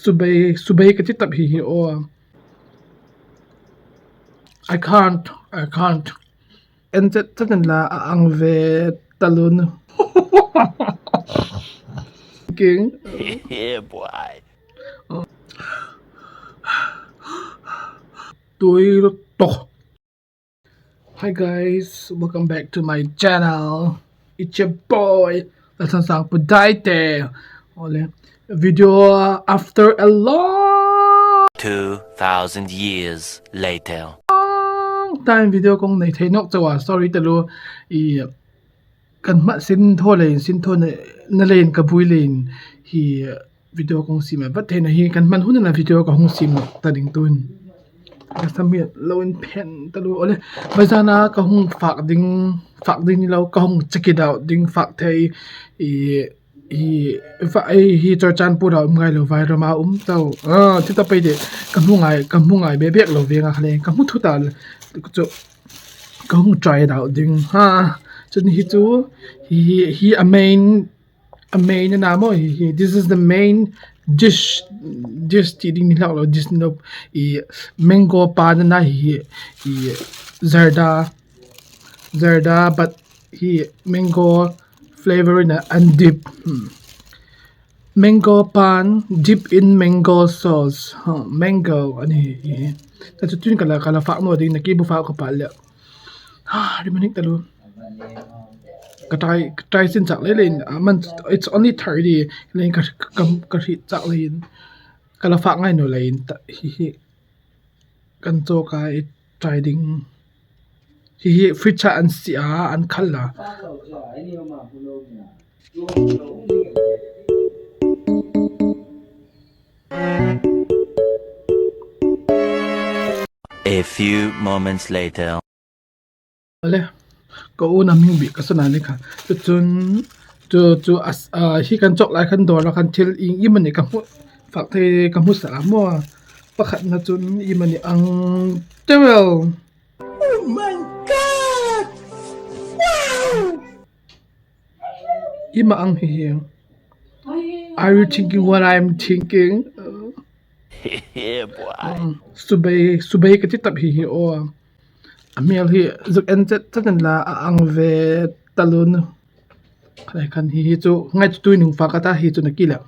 Subei subei ka ti tap hi hi aw. I can't I can't en chet chet in la a ang ve talun. King. Tui lutuk. Hi guys, welcome back to my channel. It's your boy, Lalthansang Pudaite. Ole, video after a long 2000 years later. time video kong nei thei nok chawa sorry telu i kan hma sin tho lein sin tho na lein ka bui lein hi video kong sim a vat theihna hi kan hman hun ah video ka hung sim ta ding tun ka sam hi lo in phen ta lu awle bazar a ka hung fak ding fak ding ni lo ka hung check it out ding fak thei ihh ih hei hi chawrchanpur ah a awm ngai lo vairam ah a awm chauh aaa chuta pawh hi ka hmu ngai ka hmu ngai ve vek lo veng a khale ka hmu thut a chu ka hung try it out ding ha chuan hi chu hi a main. A main a na maw hihi this is the main dish dish tih ding ni hlauh lo dish ni lo ih mango pan a na hihi ih zarda zarda but hi mango flavour in an dip mango pan dip in mango sauce huh mango a ni hihi chutin ka la fah maw ding na ki bu fah ka pah leh. Ka try ka try chin chak leh lein a man it's only 30 lein ka ka hrih chak lein ka la fah ngai nu lein hihi kan cawk ah i try ding hihi fridge ah an siah ah an khal la. A few moments later. Ale ka u na hming bik ka sana ni kha cucun cu cu as hi kan cawk lai khan dawr ah khan thil ing im ani ka hmuh fak thei ka hmu sa maw pakhat na cun im ani ang tewel. Oh my god! Wow! Ima ang hihi. Are you thinking what I'm thinking? Yeah, boy. Subei subei ka ti tap hi hi aw. A hmel hi zuk en chet chet in la a ang ve talun. Khalai khan hi hi chu ngai chu tui nung fa ka ta hi chu na ki le.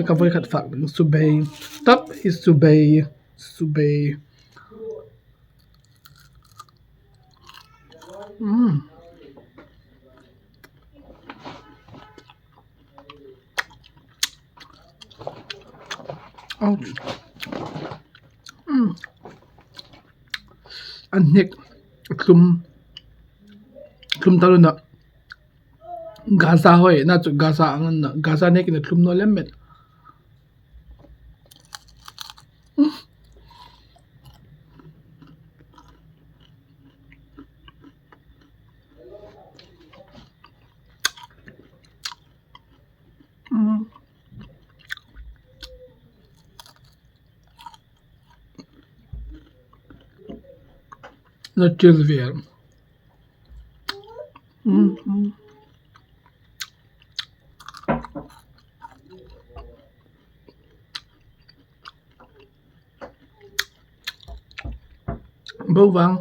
Ka voi khat fak subei tap hi subei subei. Umm. Ouch. Umm. An hnek a tlum tlum ta lun ah Gaza hawi na cu Gaza ang an Gaza hnek in a tlum nawn lem met. Na ṭil vel. Bo vang.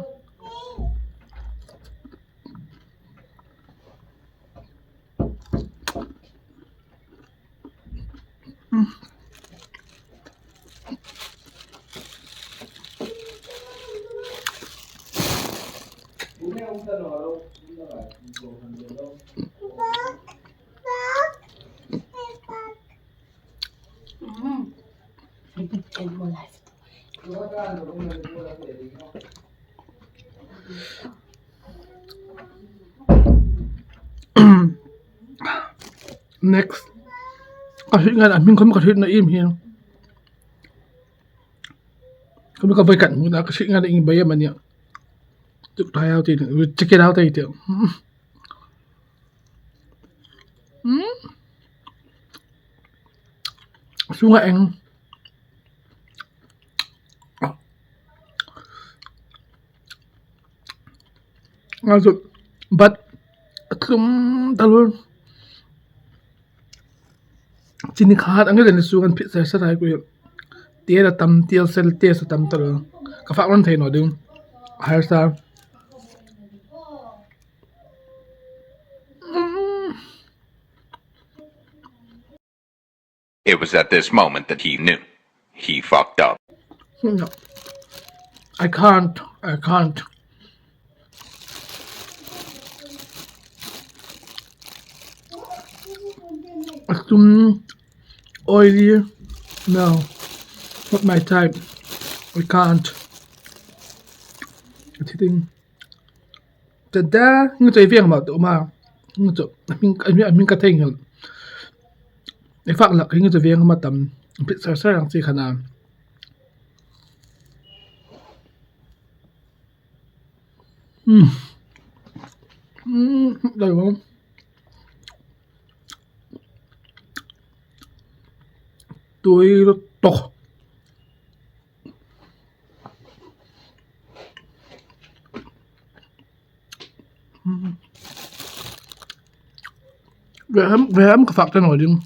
Next ka hrilh ngai a hming khawm ka hrilh na em hi ka voi khat hmuh na ka hrilh ngai na ing bai em ania tuk thai au ti check it out tai ti chungah eng but a tlum ta lul. Chini khat ang hian su kan phih sar sar a hei tel a tam tel sel test a tam ta lo ka fak rawn thei nawh ding a harsa. It was at this moment that he knew. He fucked up. No. I can't. I can't. A tum oily. No. Not my type. I can't. A thi ding. Tada nge chei veng mah tawh ma nge chu a hming a hming ka theihnghilh i fak lak hi nge chu veng a tam phit sar sar ang chi khan a umm umm tui lutuk. Veham ka fak ta nawi ding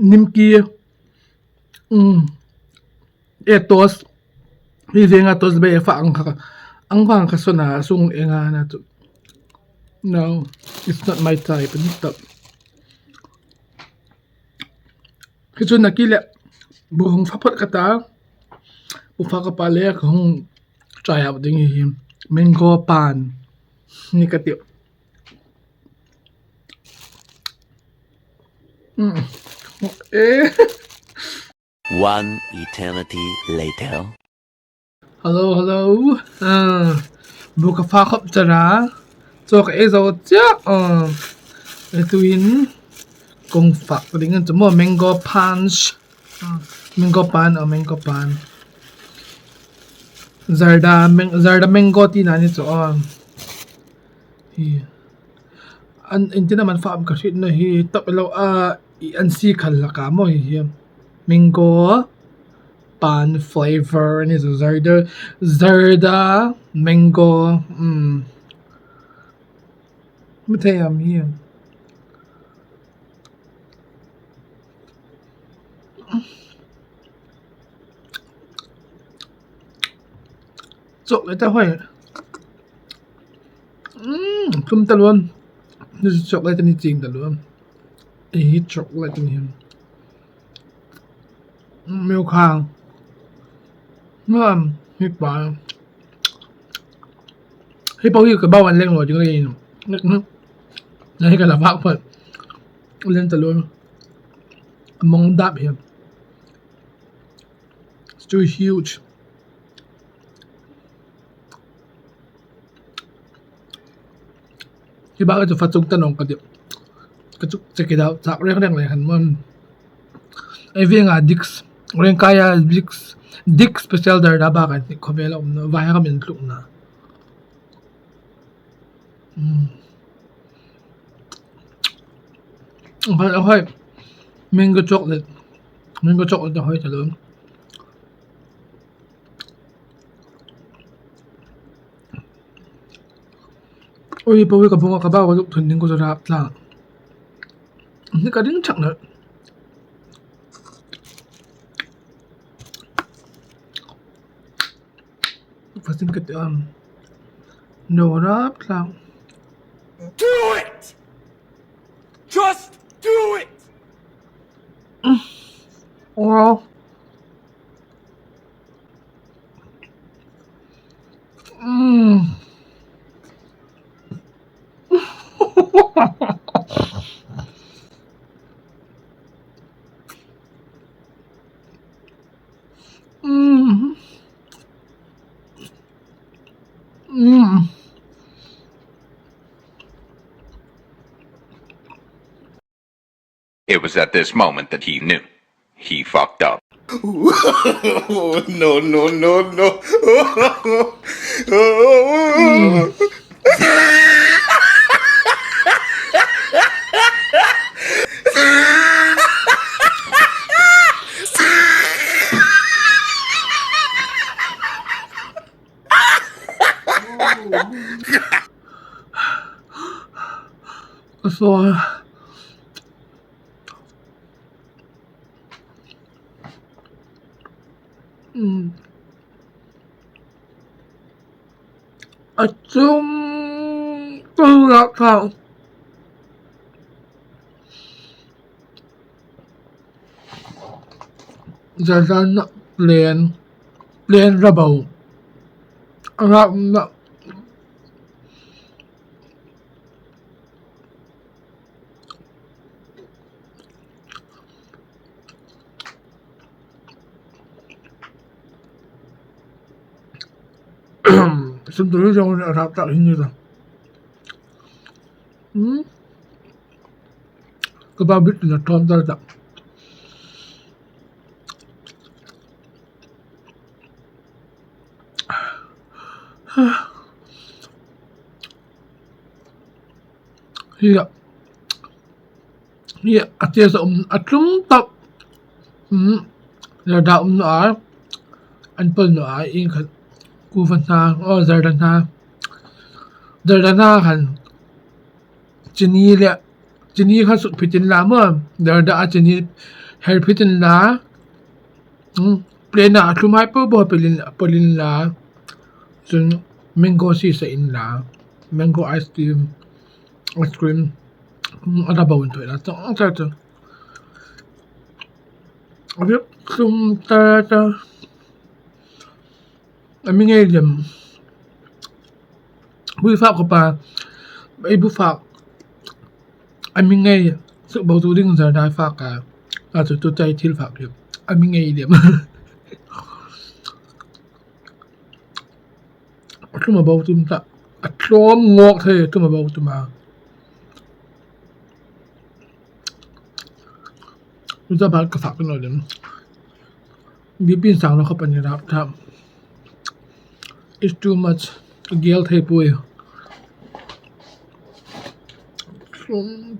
nimki umm e toast hei zenga toast ber a fah ang kha ang vang kha sawn a sung enga na chu no it's not my type an ti tawp. Hi cu na ki le buhung fa phawt ka ta. Bufa ka pa le ka hung try out ding hi mango pan ni ka ti. Eh. One eternity later. Hello hello. Bu ka fa khop chara. Chaw ka ei zo chiah. Tuin kong fak ka ding an chu maw mango punch. Mango pan aw mango pan. Zarda zarda mango ti na ni chu aw. Hi an engtin emaw an fa awm ka hriat na hi tawp ilo a ih an si khal lakah maw hei hi mango pan flavour a ni chu zarda zarda mango umm mathei ang hi. Chocolate a hawi. Umm tlum ta luam chocolate a ni ching ta luam hei hi chocolate a ni milk hang nuam hi pa hei pawh hi ka bau an leng lo ding a ni hei ka la vak phawt a leng ta luam a mawng dap hian it's too huge. Hi bak chu fa chung ta nong ka ti ka chuk che ki dau chak reng reng le han mon ai venga dix reng kaya dix dix special dar da bak an khawvel a awm na vai ram in tluk na um mango chocolate mango chocolate a hawi ta lo. Ui pawi ka bunga ka bak a luk thun ding ku chu rap tlang ni ka ring thak loh fasin ka ti ang no rap tlang. Do it! Just do it! Aw. Mm. Mm. Mm. It was at this moment that he knew. He fucked up. No, no, no, no. Ka sawi. Umm a chung turah khan zarda len len ra bo a rauhna. Sumdawng zawng a rap tak hi ni lo umm ka pa bik in a tawm dal tak hi ah. Hi a taste a awm a tlum tawp umm zarda awm na ah an pawlh na ah eng khat kuhva hna aw zarda hna zarda hna han chini leh chini kha suk phit in la maw zarda a chini her phit in la umm plane ah a thlum ai pawh pawh pawlh in la chuan mango cheese a in la mango ice cream ice cream. A la bo thawih la chang char chu a vek hlum tar tar a mi ngei lem buifak khawpa ei bufak a mi ngei suk bo tu ding zar dai fak a a chu chu chai thil fak hi a mi ngei lem a tlum a bo tum tah a tlawm ngawk thei a tlum a bo tum a. Ka fah ka nawn em bipin sang lo kha pan i rap tha it's too much a gel thei pui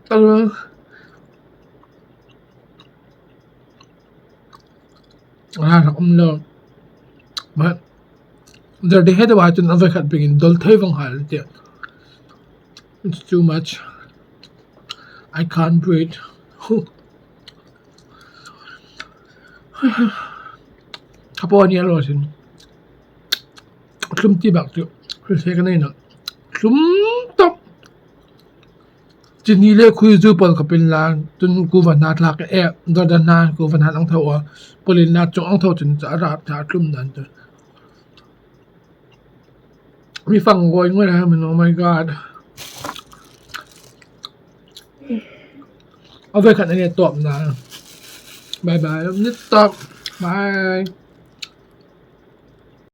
tal a rak awm lo mah zarh he deuh ah cun a voikhat bik in dol thei vang hal tiah. It's too much. I can't breathe. Ka paw nih a law sin. Thlum ti bak cu hriseh ka nei lo. Thlum tuk. Cini le khuizu pawl ka pin la cun kuva hna thlak i eh dawdan hna kuva hna ang tho a pawlin na cung ang tho cun a rap tha thlum nan tu. Mi fang ngawi ngawi lai min oh my god. A voi khat na ne tawp na. Bye bye. Ni tawp. Bye.